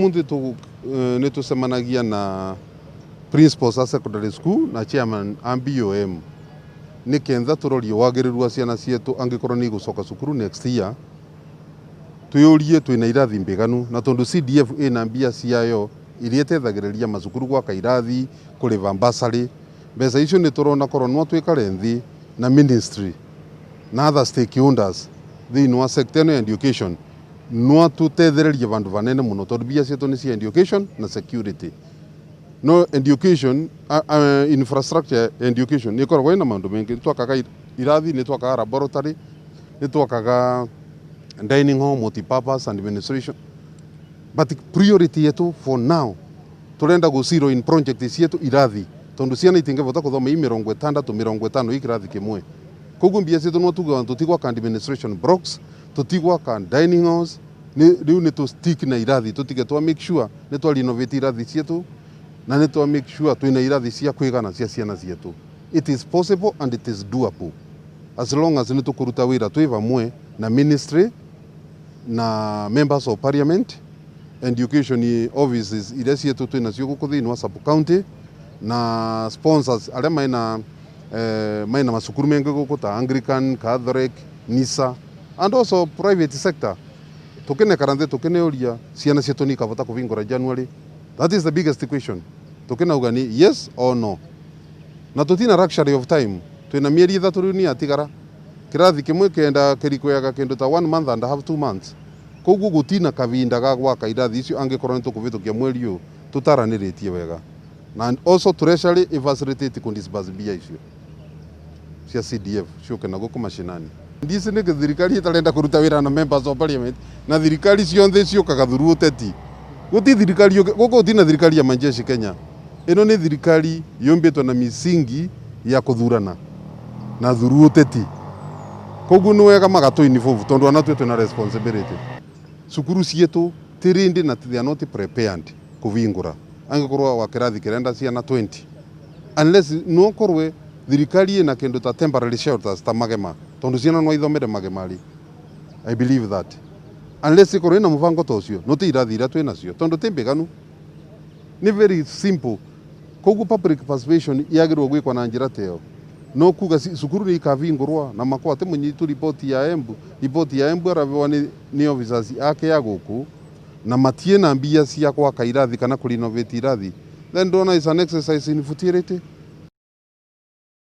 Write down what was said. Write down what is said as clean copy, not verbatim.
Umuthi ni tucemanagia na principals a secondary school na chairman a BOM ni kentha turorie wagiriru wa ciana cietu angikorwo ni igucoka cukuru next year. Twiyurie twina irathi mbiganu, na tondu CDF ina mbia ciayo iria itethagiriria macukuru gwaka irathi, kuriva bursary, mbeca icio ni turona korwo no twikare nthi na ministry na other stakeholders thiini wa sector ino ya education, no tutethererie vandu vanene muno, tondu mbia cietu ni cia education na security. No education, infrastructure education ni ikoragwo ina maundu mengi. Twakaga irathi, ni twakaga laboratory, ni twakaga dining hall, multipurpose, administration, but priority yetu for now turenda go zero in project cietu irathi, tondu ciana itingivota kuthoma i 60, 50 i kirathi kimwe. Koguo mbia cietu no tuge tutigwaka administration blocks, tutigwaka dining halls, ni riu ni tu stick na irathi, tutige twa make sure ni twa renovate irathi cietu na ni twa make sure twina irathi cia kwigana cia ciana cietu. It is possible and it is doable as long as ni tukuruta wira twi vamwe na ministry na members of parliament, education offices iria cietu twina cio guku thiini wa sub county, na sponsors aria maina macukuru mengi guku ta Anglican, Catholic, NISA and also private sector. Tukinekara nthi tukineuria ciana cietu ni ikavota kuvingura January. That is the biggest question. Tukinauga ni yes or no, na tutina luxury of time. Twina mieri 3 riu ni atigara. Kirathi kimwe kenda kirikweaga kindu ta 1 month and a half, 2 months. Koguo gutina kavinda ga gwaka irathi icio angikorwo ni tukuvitukia mweri uyu tutaraniritie wega. Na also treasury ifacilitate ku disburse mbia icio cia CDF ciuke na guku mashinani. Ndici ni thirikari itarenda kuruta wira na members of parliament, na thirikari cionthe ciukaga through uteti. Guti thirikari guku, gutina thirikari ya majeshi Kenya. Ino ni thirikari yumbitwe na misingi ya kuthurana na through uteti. Koguo ni wega magatu involve, tondu ana twina responsibility. Cukuru cietu ti ready na they are not prepared kuvingura angikorwo wa kirathi kirenda ciana 20, unless no korwe thirikari ina kindu ta temporary shelters ta magema, tondu ciana no ithomere magemari. I believe that unless ikorwo ina mubango ta ucio, no ti irathi iria twinacio, tondu ti mbiganu. Ni very simple. Koguo public participation yagirwo gwikwa na njira teo no kuga cukuru ni ikavingurwa na makwa ati munyitu. Ripoti ya Embu, ripoti ya Embu arabewa ni officers ake ya guku na matie na mbia cia gwaka irathi kana ku renovate irathi, then ndona is an exercise in futility.